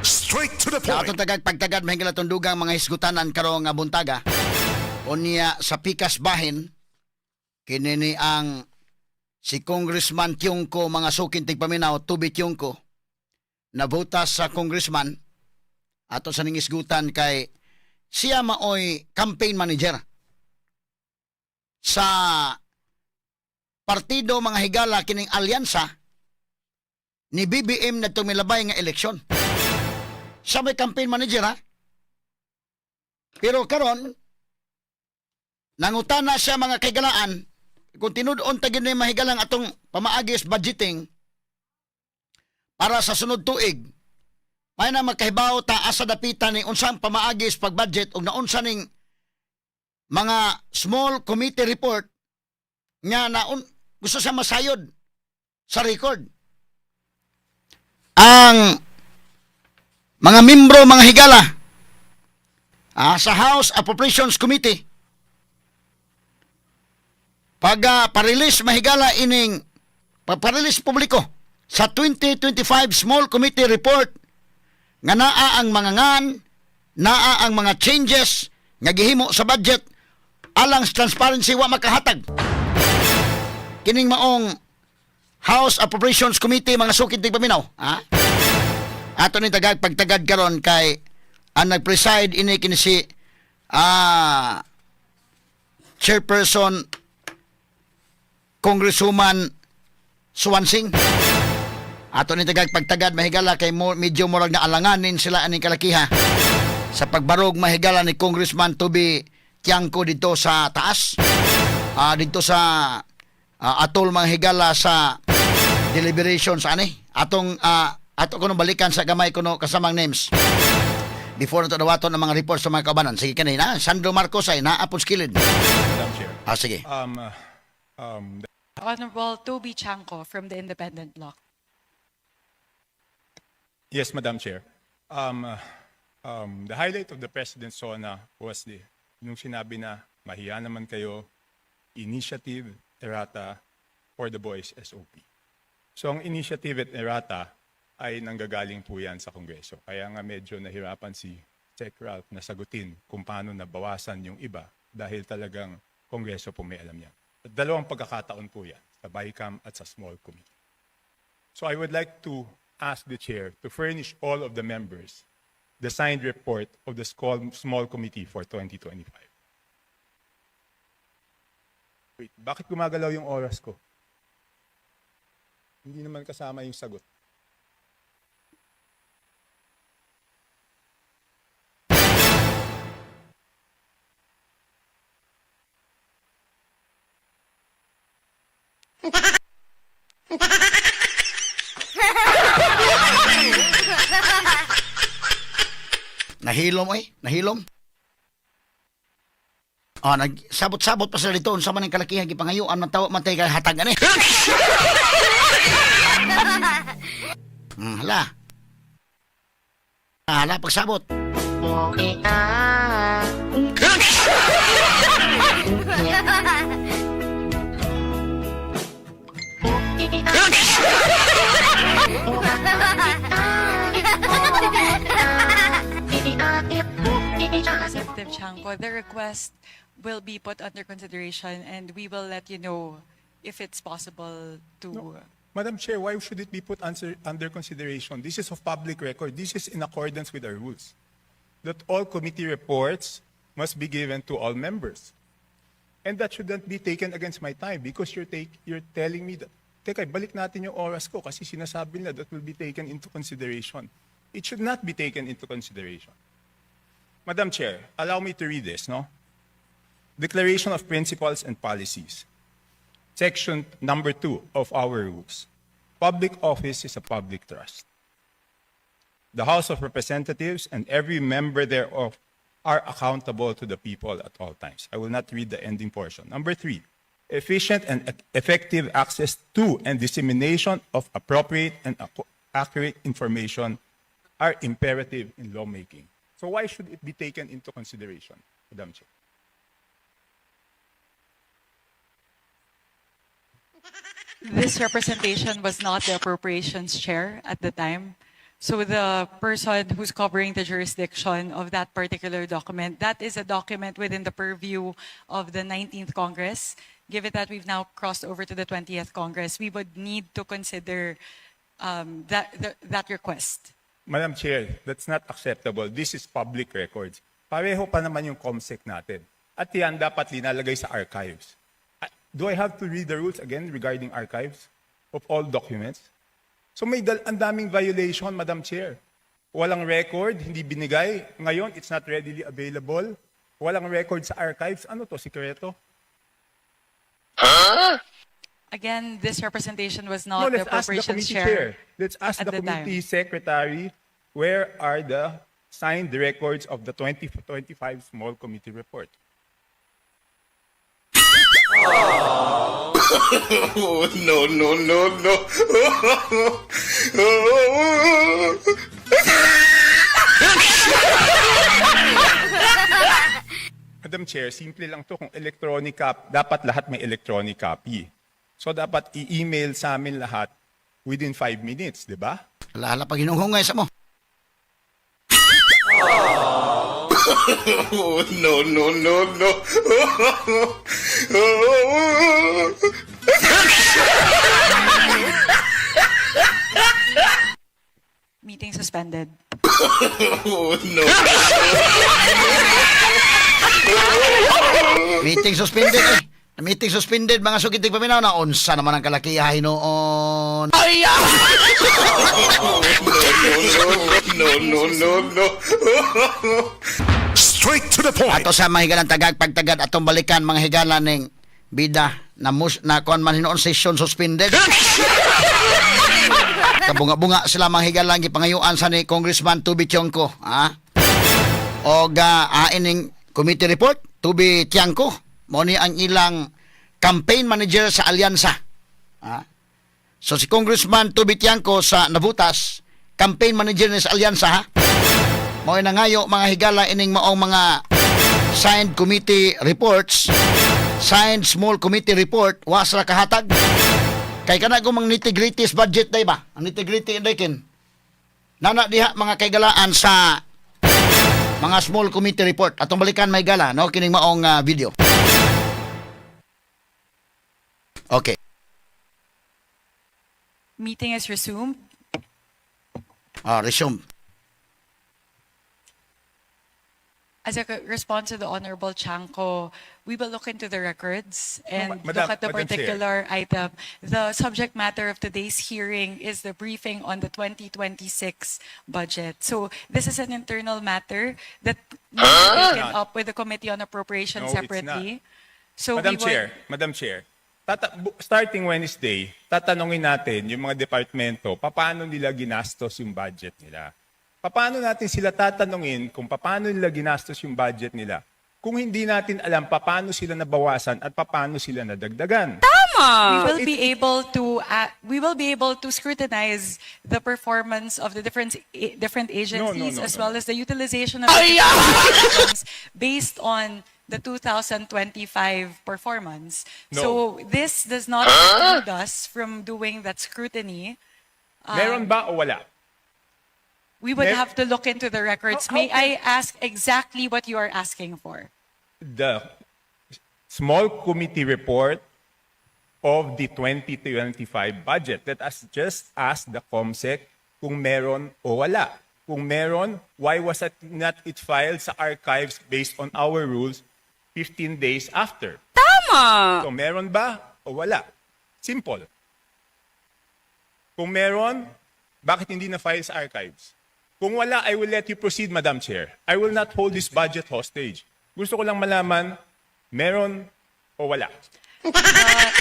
Straight to the Sa point. atong tagag pagtagad mahigala tundugang mga hisgutanan karong nga buntaga. Unya sa pikas bahin kini ni ang si Congressman Tiongco, mga sukin tigpaminaw, Toby Tiongco, nabutas sa congressman. Ato sa ningisgutan kay siya maoy campaign manager sa partido, mga higala, kining alyansa ni BBM na milabay nga eleksyon. Siya may campaign manager, ha? Pero karon nangutana siya, mga kaigalaan, kung tinud-on ta gini, mahigalang, atong pamaagis budgeting para sa sunod tuig. May na magkahibaw ta asa dapita ni unsang pamaagis pag-budget ug naunsa ning mga small committee report nga naun gusto siya masayod sa record. Ang mga membro, mga higala, sa House Appropriations Committee, pag pa-release, mahigala, ining pa-release publiko sa 2025 small committee report nga naa ang mga ngan, naa ang mga changes nga gihimo sa budget, alang sa transparency wa makahatag kining maong House Appropriations Committee, mga sukid tigpaminaw, ha. Ato ni tagag pagtagad karon kay ang nag-preside ini kini si Chairperson Congresswoman Suansing. Ato ni tagag pagtagad, mahigala, kay mo, medyo murag na alanganin sila aning kalakiha sa pagbarog, mahigala, ni Congressman Toby Tiangco dito sa taas, dito sa atol, mga higala, sa deliberations ani atong ato kuno balikan sa gamay kuno kasamang names before nato dawaton ang mga report sa mga kaubanan. Sige, kanina Sandro Marcos ay naa pud kilid. Madam Chair. Ah, sige. Honorable Toby Tiangco from the Independent Bloc. Yes, Madam Chair. The highlight of the President's SONA was nung sinabi na mahiya naman kayo, initiative, errata, for the boys SOP. So ang initiative at errata ay nanggagaling po yan sa Kongreso. Kaya nga medyo nahirapan si Sec Ralph na sagutin kung paano nabawasan yung iba dahil talagang Kongreso po may alam yan. At dalawang pagkakataon po yan, sa BICAM at sa small committee. So I would like to ask the chair to furnish all of the members the signed report of the small committee for 2025. Wait, bakit gumagalaw yung oras ko? Hindi naman kasama yung sagot. Nahilom oy, nahilom. Ah, nagsabot-sabot pa sila dito unsa man ang kalakihan gipangayuan man tawa man tay kay hatag ani. Hala. Ah, hala pagsabot. Representative Tiangco, the request will be put under consideration and we will let you know if it's possible to. Madam Chair, why should it be put under consideration? This is of public record. This is in accordance with our rules. That all committee reports must be given to all members. And that shouldn't be taken against my time because you're telling me that, teka, balik natin yung oras ko kasi sinasabi nila that will be taken into consideration. It should not be taken into consideration. Madam Chair, allow me to read this, no? Declaration of Principles and Policies. Section number 2 of our rules. Public office is a public trust. The House of Representatives and every member thereof are accountable to the people at all times. I will not read the ending portion. Number 3, efficient and effective access to and dissemination of appropriate and accurate information are imperative in lawmaking. So why should it be taken into consideration, Madam Chair? This representation was not the appropriations chair at the time. So the person who's covering the jurisdiction of that particular document, that is a document within the purview of the 19th Congress. Given that we've now crossed over to the 20th Congress, we would need to consider that request. Madam Chair, that's not acceptable. This is public records. Pareho pa naman yung COMSEC natin. At yan dapat linalagay sa archives. Ah, do I have to read the rules again regarding archives of all documents? So may ang daming violation, Madam Chair. Walang record, hindi binigay. Ngayon, it's not readily available. Walang record sa archives. Ano to, sikreto? Again, this representation was No, not the let's ask the appropriations committee chair chair. Let's ask at the the time. committee secretary, where are the signed records of the 2025 small committee report? Oh, no, no. Madam Chair, simple lang to. Kung electronic copy, dapat lahat may electronic copy. So dapat i-email sa amin lahat within 5 minutes, di ba? Hala, pag hinunghungay sa mo. Oh, no, no. Meeting suspended. Oh, no. Meeting suspended eh. Meeting suspended, mga sugitig paminaw na unsa naman ang kalakiha hinuon. Ay! Ah! No, no. Straight to the point. Ato sa mga higalan tagag pagtagad atong balikan mga higala ning bida na mus na kuan man hinuon session suspended. Kabunga-bunga sila mga higalan gipangayuan sa ni Congressman Toby Tiongco, ha? Og ning committee report Toby Tiangco mao ni ang ilang campaign manager sa alyansa. Ha? So si Congressman Toby Tiangco sa Navotas, campaign manager ni sa alyansa, ha? Mao nangayo mga higala ining maong mga signed committee reports, signed small committee report, was ra kahatag. Kay kana ko mang nitty-gritty budget day ba? Ang nitty-gritty inday kin. Nana diha mga kaigalaan sa mga small committee report. Atong balikan may gala no kining maong video. Okay. Meeting is resumed. Ah, resume. As a response to the Honorable Tiangco, we will look into the records and Madam- look at the Madam Chair. particular item. The subject matter of today's hearing is the briefing on the 2026 budget. So this is an internal matter that needs to be taken up with the Committee on Appropriations No, it's separately. So Madam we would- Chair, Madam Chair, starting Wednesday, tatanungin natin yung mga departmento, paano nila ginastos yung budget nila. Paano natin sila tatanungin kung paano nila ginastos yung budget nila kung hindi natin alam paano sila nabawasan at paano sila nadagdagan? We will be able to scrutinize the performance of the different agencies No, as no. well as the utilization of the different programs based on the 2025 performance. No. So this does not preclude us from doing that scrutiny. Meron ba o wala? We would have to look into the records. How May can- I ask exactly what you are asking for? The small committee report of the 2025 budget. Let us just ask the COMSEC kung meron o wala. Kung meron, why was it not it filed sa archives based on our rules 15 days after? Tama! So meron ba o wala? Simple. Kung meron, bakit hindi na-file sa archives? Kung wala, I will let you proceed, Madam Chair. I will not hold this budget hostage. Gusto ko lang malaman, meron o wala? The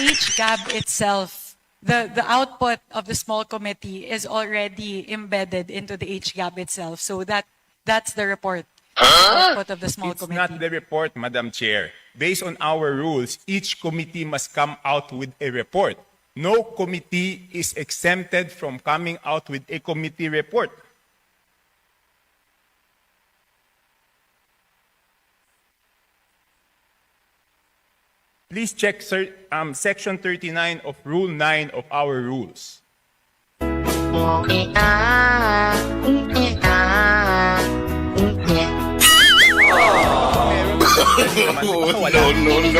HGAB itself, the output of the small committee is already embedded into the HGAB itself. So that's the report, the output of the small It's committee. not the report, Madam Chair. Based on our rules, each committee must come out with a report. No committee is exempted from coming out with a committee report. Please check, sir, Section 39 of Rule 9 of our rules. Meron naman, baka wala. No, no.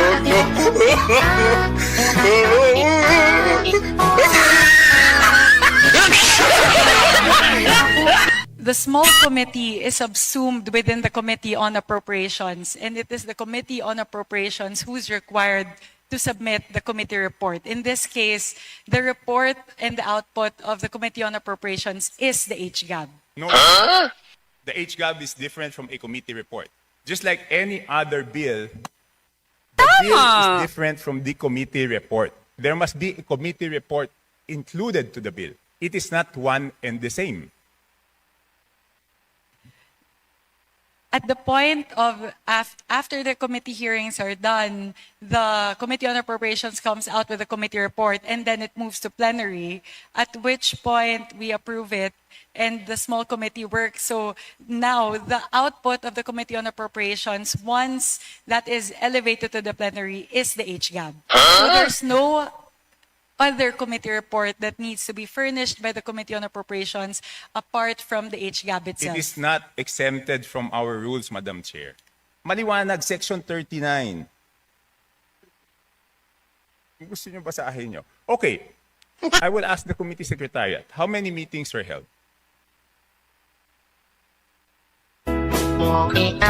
The small committee is subsumed within the Committee on Appropriations, and it is the Committee on Appropriations who's required to submit the committee report. In this case, the report and the output of the Committee on Appropriations is the HGAB. No. The HGAB is different from a committee report. Just like any other bill, the bill is different from the committee report. There must be a committee report included to the bill. It is not one and the same. At the point of after the committee hearings are done, the Committee on Appropriations comes out with a committee report, and then it moves to plenary, at which point we approve it and the small committee works. So now the output of the Committee on Appropriations, once that is elevated to the plenary, is the HGAB. So there's no other committee report that needs to be furnished by the Committee on Appropriations apart from the HGAB itself. It is not exempted from our rules, Madam Chair. Maliwanag, Section 39. Kung gusto nyo basahin nyo. Okay. I will ask the committee secretariat, how many meetings were held? Two meetings.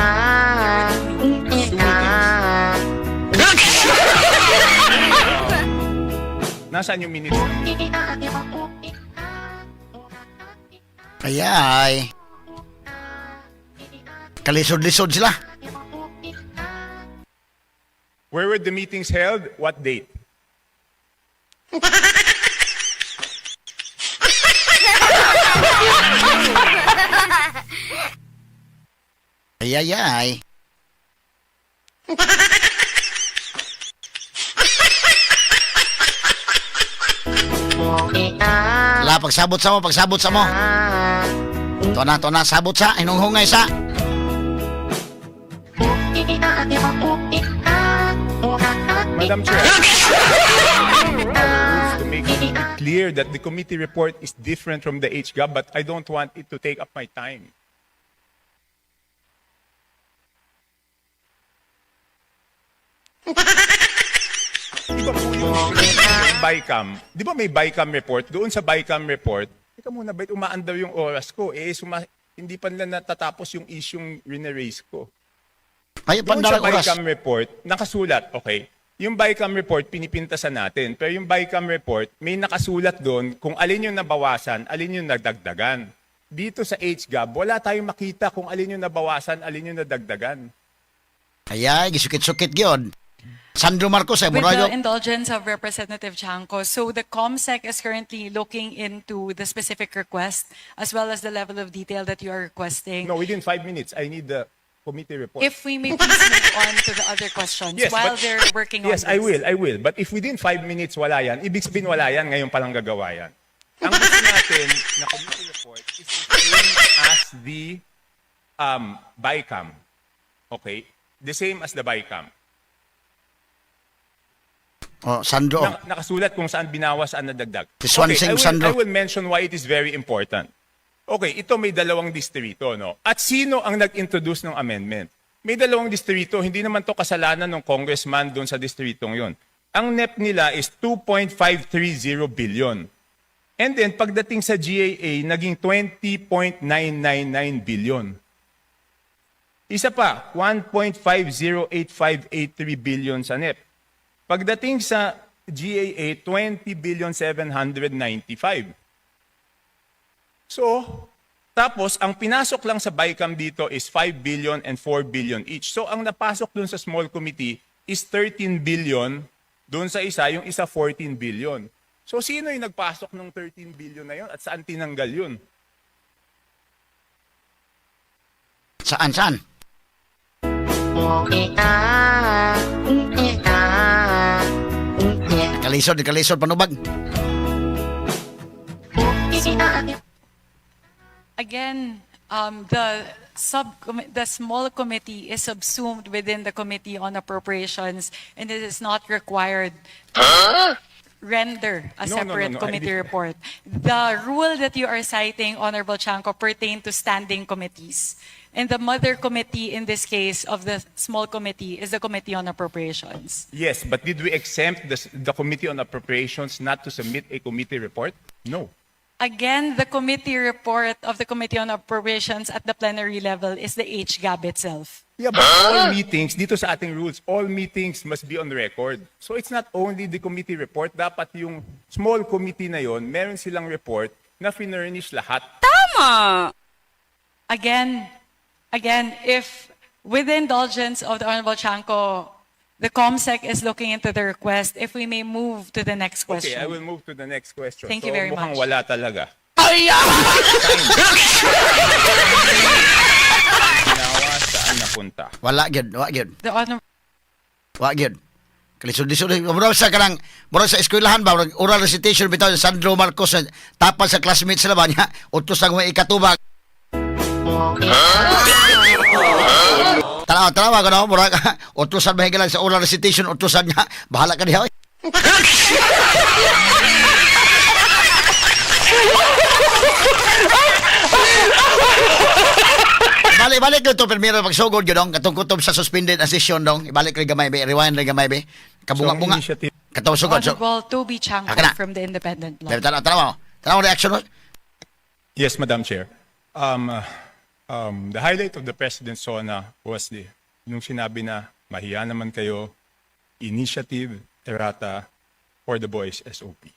Nasaan yung minutes ng meeting? Kaya ay kalisod-lisod sila. Where were the meetings held? What date? Ay ay ay. La, pagsabot sa mo, pagsabot sa mo. To na, sabot sa, hinunghungay sa. Madam Chair, our rules to make it clear that the committee report is different from the HGAB, but I don't want it to take up my time. Di ba po yung BICAM? Di ba may BICAM report? Doon sa BICAM report, teka muna, ba't umaandaw yung oras ko? Eh, hindi pa nila natatapos yung issue rine-raise ko. Ay, Doon sa pandarang oras. BICAM report, nakasulat, okay? Yung BICAM report, pinipintasan natin. Pero yung BICAM report, may nakasulat doon kung alin yung nabawasan, alin yung nagdagdagan. Dito sa HGAB, wala tayong makita kung alin yung nabawasan, alin yung nadagdagan. Ay, ay, gisukit-sukit gyud. Sandro Marcos ay With murayo. the indulgence of Representative Chanco, so the COMSEC is currently looking into the specific request as well as the level of detail that you are requesting. No, within 5 minutes, I need the committee report. If we may please move on to the other questions while they're working Yes, on I this. will, I will. But if within 5 minutes wala yan, ibig sabihin wala yan, ngayon palang gagawa yan. Ang gusto natin na committee report is the same as the BICAM. Okay? The same as the BICAM. Oh, Sandro. Nakasulat kung saan binawas, saan nadagdag. Si Swan Okay, Singh Sandro. I will mention why it is very important. Okay, ito may dalawang distrito, no? At sino ang nag-introduce ng amendment? May dalawang distrito, hindi naman to kasalanan ng congressman doon sa distritong yon. Ang NEP nila is 2.530 billion. And then, pagdating sa GAA, naging 20.999 billion. Isa pa, 1.508583 billion sa NEP. Pagdating sa GAA, 20 billion 795. So, tapos ang pinasok lang sa BICAM dito is 5 billion and 4 billion each. So, ang napasok dun sa small committee is 13 billion dun sa isa, yung isa 14 billion. So, sino yung nagpasok ng 13 billion na yun at saan tinanggal yun? Saan, saan? Kalisod, kalisod, panubag. Again, the small committee is subsumed within the Committee on Appropriations, and it is not required to render a No, separate no. I committee did- report. The rule that you are citing, Honorable Chanco, pertain to standing committees. And the mother committee in this case of the small committee is the Committee on Appropriations. Yes, but did we exempt the Committee on Appropriations not to submit a committee report? No. Again, the committee report of the Committee on Appropriations at the plenary level is the HGAB itself. Yeah, but all meetings, dito sa ating rules, all meetings must be on record. So it's not only the committee report, dapat yung small committee na yon, meron silang report na finurnish lahat. Again, if with the indulgence of the Honorable Chanco, the COMSEC is looking into the request, if we may move to the next question. Okay, I will move to the next question. Thank So, you very mukhang much. wala talaga. Ay! Ginawa, saan napunta? Wala gyud, wa gyud. The Honorable Wa gyud. Kalisod-lisod. Murag sa kanang murag sa eskwelahan ba, murag oral recitation bitaw sa Sandro Marcos tapal sa classmates sila ba niya, utos ang may ikatubag. Tanawa, tanawa ko no, murag utosan mahigala sa oral recitation, utosan niya, bahala ka diha, oy. Balik, balik ko ito, primero pagsugod yun, dong, katong kutob sa suspended ang session, dong. Ibalik rin gamay, be, rewind rin gamay, be. Kabunga-bunga. So, ang initiative- Katong sugod. So, Honorable Toby Chanco Aka na. from the Independent Law. tanaw, tanaw, tanaw reaction mo. Yes, Madam Chair. The highlight of the President's SONA was nung sinabi na mahiya naman kayo, initiative, errata, for the boys SOP.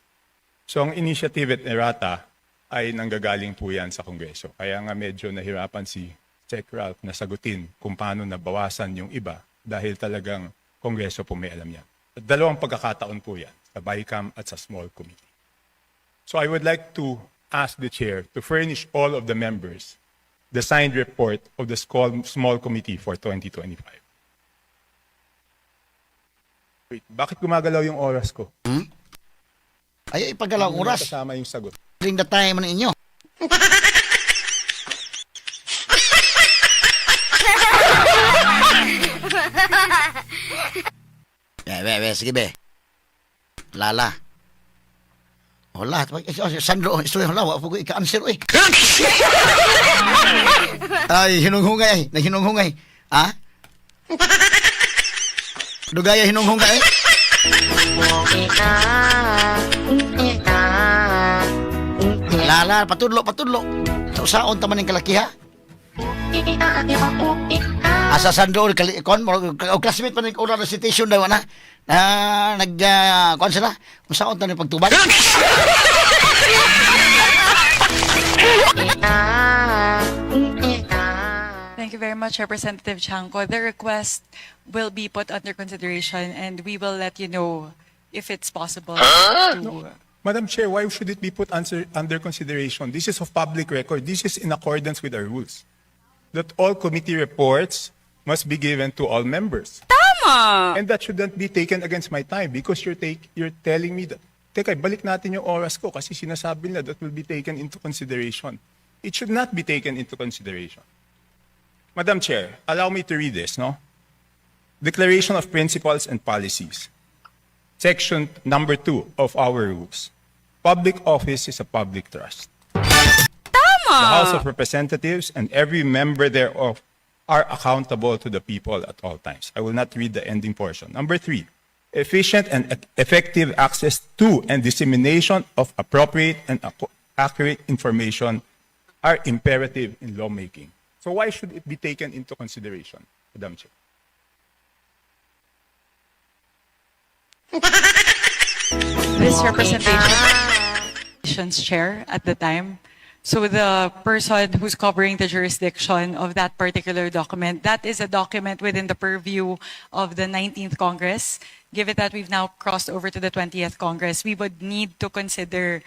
So ang initiative at errata ay nanggagaling po yan sa Kongreso. Kaya nga medyo nahirapan si Sec Ralph na sagutin kung paano nabawasan yung iba dahil talagang Kongreso po may alam yan. At dalawang pagkakataon po yan, sa BICAM at sa small committee. So I would like to ask the chair to furnish all of the members the signed report of the small committee for 2025. Wait, bakit gumagalaw yung oras ko? Ay, ipagalaw ang Hindi oras. kasama yung sagot. During the time ninyo. Be, be, be, sige be. Lala. Wala. Oh, Sandro, istorya wala. Wa po ko ika-answer, oy. Ay, hinunghungay, ay. Naghinunghungay. Ha? Dugaya hinunghungay, eh. Lala, patudlo, patudlo. Sa usaon taman ng kalakiha. Asa Sandro, kali, kon, o classmate pa ng oral recitation daw na. Na, nag, kon sila. Usaon taman ng pagtubag. Thank you very much, Representative Chanco. The request will be put under consideration and we will let you know if it's possible to. Madam Chair, why should it be put under consideration? This is of public record. This is in accordance with our rules. That all committee reports must be given to all members. Tama! And that shouldn't be taken against my time because you're telling me that, teka, balik natin yung oras ko kasi sinasabi nila that will be taken into consideration. It should not be taken into consideration. Madam Chair, allow me to read this, no? Declaration of Principles and Policies. Section number 2 of our rules. Public office is a public trust. The House of Representatives and every member thereof are accountable to the people at all times. I will not read the ending portion. Number 3, efficient and effective access to and dissemination of appropriate and accurate information are imperative in lawmaking. So why should it be taken into consideration, Madam Chair? This representation's chair at the time. So the person who's covering the jurisdiction of that particular document, that is a document within the purview of the 19th Congress. Given that we've now crossed over to the 20th Congress, we would need to consider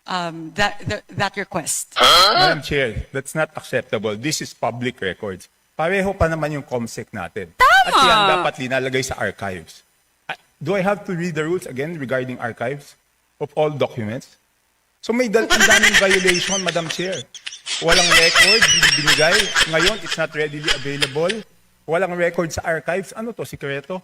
that request. Madam Chair, that's not acceptable. This is public records. Pareho pa naman yung COMSEC natin. Tama! At yan dapat linalagay sa archives. Do I have to read the rules again regarding archives of all documents? So may ang daming violation, Madam Chair. Walang record, hindi binigay. Ngayon, it's not readily available. Walang record sa archives. Ano to, sikreto?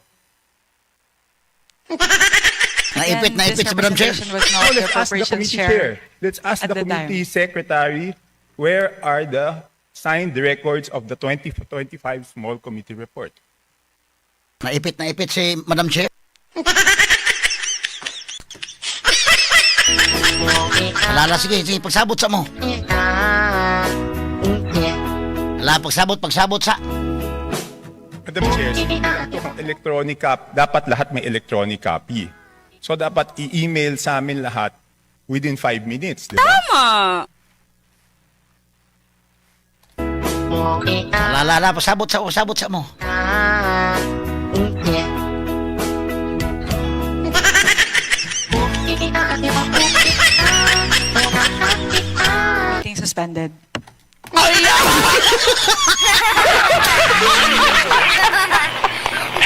Naipit, Again, naipit this si Madam Chair. representation was not No, the let's ask the appropriations committee chair chair. Let's ask at the the time. committee secretary where are the signed records of the 2025 small committee report. Naipit, naipit si Madam Chair. Alala, sige, sige, pagsabot sa mo. Ala, pagsabot, pagsabot sa. Madam Chair, ito ang electronic copy. Dapat lahat may electronic copy. So dapat i-email sa amin lahat within 5 minutes, di ba? Alala, ala, pagsabot sa, pagsabot sa mo. Meeting suspended. Ay!